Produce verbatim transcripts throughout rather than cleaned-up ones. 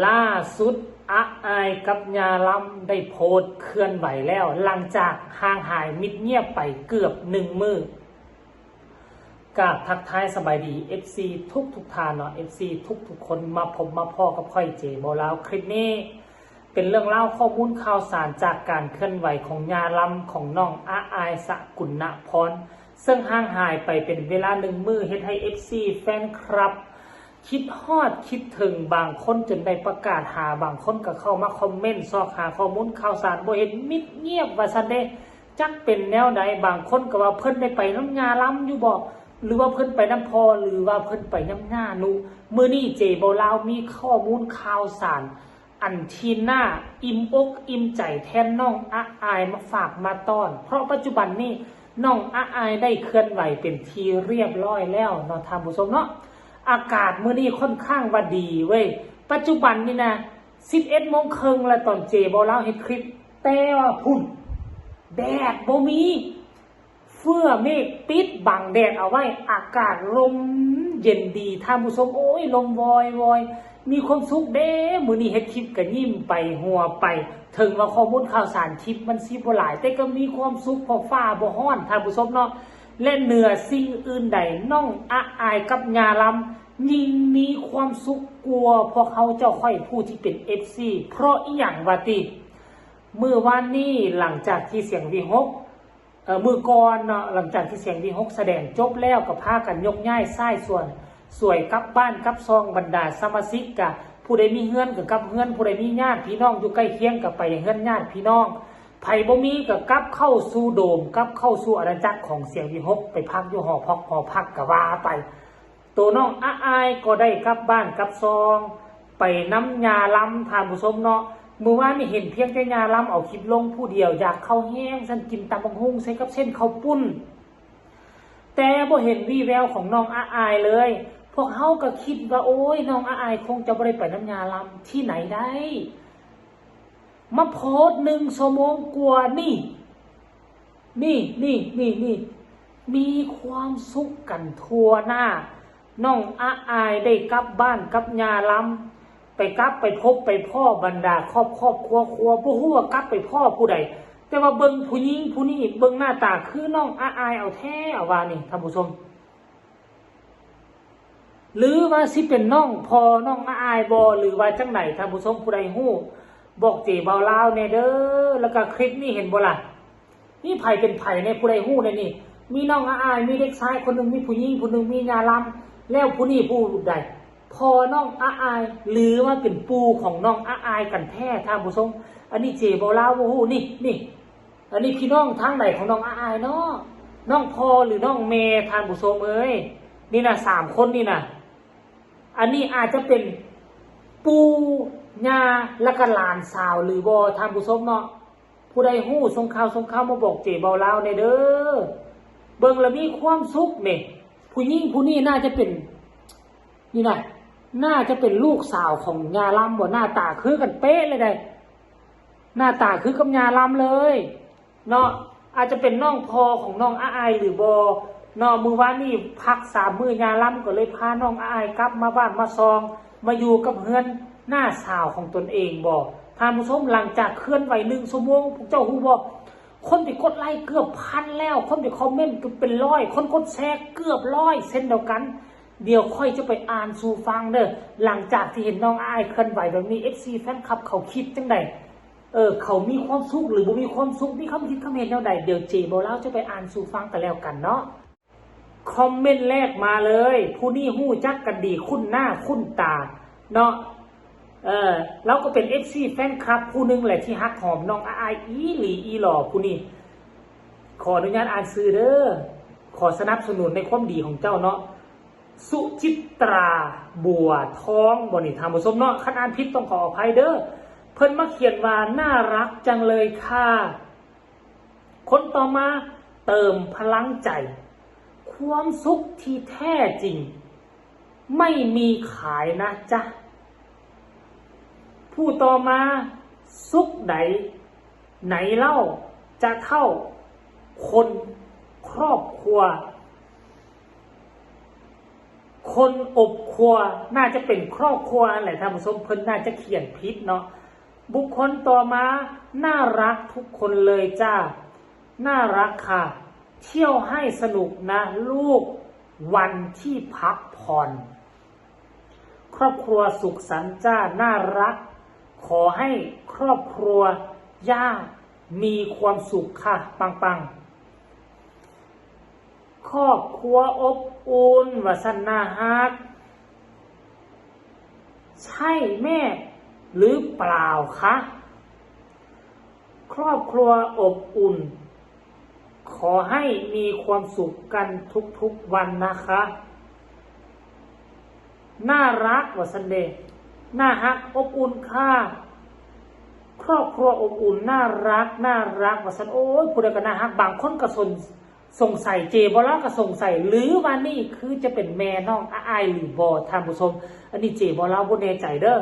ล่าสุด อาอายกับย่าลำได้โพสต์เคลื่อนไหวแล้ว หลังจากห่างหายมิดเงียบไปเกือบหนึ่งมื้อ กราบทักทายสบายดี เอฟซี ทุกทุกๆท่านเนาะ เอฟซี ทุกทุกๆคน มาพบมาพ้อกับข้อย เจ บ่าวลาว คลิปนี้ เป็นเรื่องเล่าข้อมูลข่าวสารจากการเคลื่อนไหวของย่าลำของน้องอาอาย สกุณณพร ซึ่งห่างหายไปเป็นเวลาหนึ่งมื้อ เฮ็ดให้ เอฟซี แฟนคลับ คิดฮอดคิดถึงบางคนจนได้ประกาศหา บางคนก็เข้ามาคอมเมนต์ซอกหาข้อมูลข่าวสาร บ่เห็น มิดเงียบว่าซั่นเด้ จักเป็นแนวใด บางคนก็ว่าเพิ่นได้ไปนำย่าลำอยู่บ่ หรือว่าเพิ่นไปนำพ่อ หรือว่าเพิ่นไปนำย่านุ มื้อนี้ เจ บ่าวลาว มีข้อมูลข่าวสาร อันที่น่าอิ่มอกอิ่มใจแทนน้องอาอายมาฝากมาต้อน เพราะปัจจุบันนี้น้องอาอายได้เคลื่อนไหวเป็นที่เรียบร้อยแล้วเนาะท่านผู้ชมเนาะ อากาศมื้อนี้ค่อนข้างว่าดีเว้ย ปัจจุบันนี่นะ สิบเอ็ดโมงครึ่งแล้ว ตอน เจ บ่าวลาว เฮ็ดคลิป แต่ว่าพุ้น แดดบ่มี เฟื่อเมฆปิดบังแดดเอาไว้ อากาศลมเย็นดีท่านผู้ชม โอ้ย ลมวอยวอย มีความสุขเด้ มื้อนี้เฮ็ดคลิปก็ยิ้มไปหัวไป ถึงว่าข้อมูลข่าวสารคลิปมันสิบ่หลาย แต่ก็มีความสุขเพราะฟ้าบ่ฮ้อนท่านผู้ชมเนาะ และเหนือสิ่งอื่นใด น้องอาอายกับย่าลำยิ่งมีความสุขกว่าพวกเขาเจ้าข้อยผู้ที่เป็น เอฟซี เพราะอิหยังวะติ มื้อวานนี้หลังจากที่เสียงวิหค เอ่อ มื้อก่อนเนาะ หลังจากที่เสียงวิหคแสดงจบแล้วก็พากันยกย้ายชายส่วน สวยกลับบ้านกลับซอง บรรดาสมาชิกกะ ผู้ใดมีเฮือนก็กลับเฮือน ผู้ใดมีญาติพี่น้องอยู่ใกล้เคียงก็ไปเฮือนญาติพี่น้อง ไผบ่มีก็กลับเข้าสู่โดม กลับเข้าสู่อาณาจักรของเสียงวิหค ไปพักอยู่หอพักหอพักก็ว่าไป ตัวน้องอาอายก็ได้กลับบ้านกลับซอง ไปนำย่าลำท่านผู้ชมเนาะ มื้อวานนี่เห็นเพียงแต่ย่าลำเอาคลิปลงผู้เดียว อยากข้าวแฮง ซั่นกินตำบักหุ่งใส่กับเส้นข้าวปุ้น แต่บ่เห็นวีแววของน้องอาอายเลย พวกเฮาก็คิดว่า โอ้ย น้องอาอายคงจะบ่ได้ไปนำย่าลำ ที่ไหนได้ มาโพสต์หนึ่งชั่วโมงกว่านี่ นี่ นี่ นี่ นี่ มีความสุขกันทั่วหน้า น้องอาอายได้กลับบ้านกับย่าลำ ไปกลับไปพบไปพ้อบรรดาครอบครอบครัวครัว บ่ฮู้ว่ากลับไปพ้อผู้ใด แต่ว่าเบิ่งผู้หญิงผู้นี้ เบิ่งหน้าตาคือน้องอาอายเอาแท้เอาว่านี่ท่านผู้ชม หรือว่าสิเป็นน้องพ่อน้องอาอายบ่ หรือว่าจั่งใด ท่านผู้ชมผู้ใดฮู้ บอกเจบ่าวลาวแหน่เด้อ แล้วก็คลิปนี้เห็นบ่ล่ะ มีไผเป็นไผแหน่ ผู้ใดฮู้แหน่นี่ มีน้องอาอาย มีเด็กชายคนหนึ่ง มีผู้หญิงผู้หนึ่ง มีย่าลำ แล้วผู้นี้ผู้ใด พ่อน้องอาอาย หรือว่าเป็นปู่ของน้องอาอายกันแท้ ท่านผู้ชม อันนี้เจบ่าวลาวบ่ฮู้ นี่ นี่ อันนี้พี่น้องทางใดของน้องอาอายเนาะ น้องพ่อหรือน้องแม่ ท่านผู้ชมเอ้ย นี่นะ สามคนนี่นะ อันนี้อาจจะเป็นปู่ ย่า แล้วก็หลานสาวหรือบ่ ท่านผู้ชมเนาะ ผู้ใดฮู้ส่งข่าวส่งข่าวมาบอกเจบ่าวลาวแหน่เด้อ เบิ่งแล้วมีความสุขนี่ ผู้หญิงผู้นี้น่าจะเป็น นี่นะ น่าจะเป็นลูกสาวของย่าลำบ่ หน้าตาคือกันเป๊ะเลยได้ หน้าตาคือกับย่าลำเลย เนาะ อาจจะเป็นน้องพ่อของน้องอาอายหรือบ่ เนาะ มื้อวานนี้พักสามมื้อย่าลำก็เลยพาน้องอาอายกลับมาบ้านมาซอง มาอยู่กับเฮือนน้าสาวของตนเองบ่ ท่านผู้ชม หลังจากเคลื่อนไหวหนึ่งชั่วโมง พวกเจ้าฮู้บ่ คนไปกดไลค์เกือบพันแล้ว คนไปคอมเมนต์เกือบเป็นร้อย คนกดแชร์เกือบร้อยเช่นเดียวกัน เดี๋ยวข้อยจะไปอ่านสู่ฟังเด้อ หลังจากที่เห็นน้องอาอายเคลื่อนไหวแบบนี้ เอฟซี แฟนคลับเขาคิดจั่งใด เออ เขามีความสุขหรือบ่มีความสุข มีความคิดความเห็นแนวใด เดี๋ยวเจบ่าวลาวจะไปอ่านสู่ฟังกันแล้วกันเนาะ คอมเมนต์แรกมาเลย ผู้นี้ฮู้จักกันดี คุ้นหน้าคุ้นตา เนาะ เออ เราก็เป็น เอฟซี แฟนคลับผู้หนึ่งแหละที่ฮักหอมน้องอาอายอีหลีอีหล่อผู้นี้ ขออนุญาตอ่านชื่อเด้อ ขอสนับสนุนในความดีของเจ้าเนาะ สุจิตรา บัวทอง บ่นี่ ท่านผู้ชมเนาะ คันอ่านผิดต้องขออภัยเด้อ เพิ่นมาเขียนว่า น่ารักจังเลยค่ะ คนต่อมา เติมพลังใจ ความสุขที่แท้จริง ไม่มีขายนะจ๊ะ ผู้ต่อมา สุขใด ไหนเล่า จะเท่า คนครอบครัว คนอบครัว น่าจะเป็นครอบครัวนั่นแหละท่านผู้ชม เพิ่นน่าจะเขียนผิดเนาะ บุคคลต่อมา น่ารักทุกคนเลยจ้า น่ารักค่ะ เที่ยวให้สนุกนะลูก วันที่พักผ่อน ครอบครัวสุขสันต์จ้า น่ารัก ขอให้ครอบครัวย่ามีความสุขค่ะ ปังๆ ครอบครัวอบอุ่น ว่าซั่น น่าฮัก ใช่แม่หรือเปล่าคะ ครอบครัวอบอุ่น ขอให้มีความสุขกันทุกๆวันนะคะ น่ารัก ว่าซั่นเด้ น่าฮัก อบอุ่นค่ะ ครอบครัวอบอุ่น น่ารัก น่ารัก ว่าซั่น โอ้ย ผู้ใดก็น่าฮัก บางคนก็สน สงสัย เจบ่าวลาวก็สงสัย หรือว่านี่คือจะเป็นแม่น้องอ้ายหรือบ่ ท่านผู้ชม อันนี้เจบ่าวลาวบ่แน่ใจเด้อ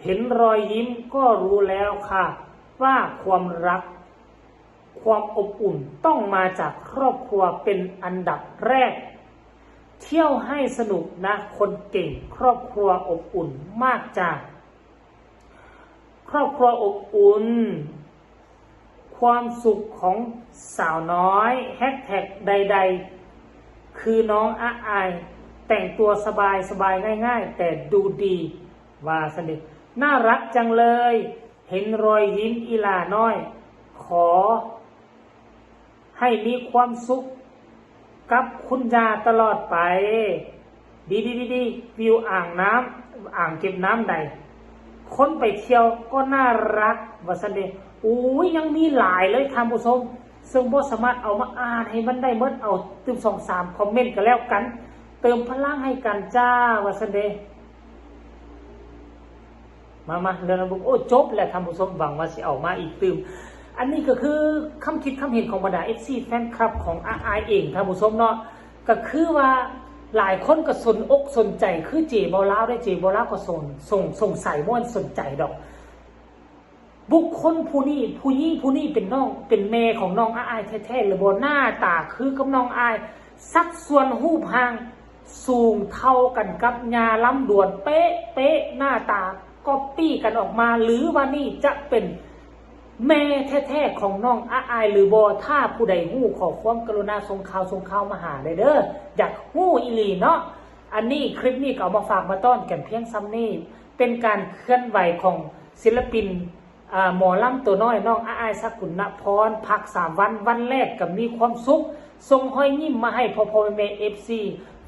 เห็นรอยยิ้มก็รู้แล้วค่ะ ว่าความรัก ความอบอุ่นต้องมาจากครอบครัวเป็นอันดับแรก เที่ยวให้สนุกนะคนเก่ง ครอบครัวอบอุ่นมากจ้า ครอบครัวอบอุ่น ความสุขของสาวน้อย แฮชแท็กใดๆ คือน้องอ้าย แต่งตัวสบายสบายง่ายๆ แต่ดูดี ว่าซั่นเด้ น่ารักจังเลย เห็นรอยยิ้มอีหล่าน้อย ขอให้มีความสุขกับคุณย่าตลอดไป ดีๆๆๆ วิวอ่างน้ำ อ่างเก็บน้ำใด คนไปเที่ยวก็น่ารัก ว่าซั่นเด้ โอ้ย ยังมีหลายเลยท่านผู้ชม ซึ่งบ่สามารถเอามาอ่านให้มันได้หมด เอาตื่มสองสามคอมเมนต์ก็แล้วกัน เติมพลังให้กันจ้า ว่าซั่นเด้ มาๆ เรื่องนั้น โอ้ จบแล้วท่านผู้ชม หวังว่าสิเอามาอีกตื่ม อันนี้ก็คือคำคิดคำเห็นของบรรดา เอฟซี แฟนคลับของอ้ายเองท่านผู้ชมเนาะ ก็คือว่าหลายคนก็สนอกสนใจ คือเจบ่าวลาวได้ เจบ่าวลาวก็สน สง สงสัย บ่สนใจดอก บุคคลผู้นี้ ผู้หญิงผู้นี้เป็นน้อง เป็นแม่ของน้องอ้ายแท้ๆ หรือบ่ หน้าตาคือกับน้องอ้าย สัดส่วนรูปร่างสูงเท่ากันกับย่าลำดวนเป๊ะๆ หน้าตาก๊อปปี้กันออกมา หรือว่านี่จะเป็นแม่แท้ๆ ของน้องอ้ายหรือบ่ ถ้าผู้ใดฮู้ขอความกรุณาส่งข่าวส่งข่าวมาหาได้เด้อ อยากฮู้อีหลีเนาะ อันนี้คลิปนี้ก็เอามาฝากมาต้อนกันเพียงส่ำนี้ เป็นการเคลื่อนไหวของศิลปิน อ่า หมอลำตัวน้อยน้องอ้ายสกุลนพร พักสามวัน วันแรกก็มีความสุข ส่งรอยยิ้มมาให้พ่อๆ แม่ๆ เอฟซี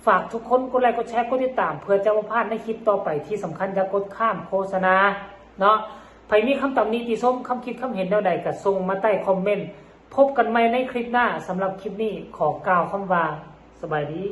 ฝากทุกคนกดไลค์กดแชร์กดติดตาม เพื่อจะบ่พลาดในคลิปต่อไป ที่สำคัญอย่ากดข้ามโฆษณาเนาะ ไผมีคำตำหนิติชม คำคิดคำเห็นแนวใดก็ส่งมาใต้คอมเมนต์ พบกันใหม่ในคลิปหน้า สำหรับคลิปนี้ขอกล่าวคำว่าสบายดี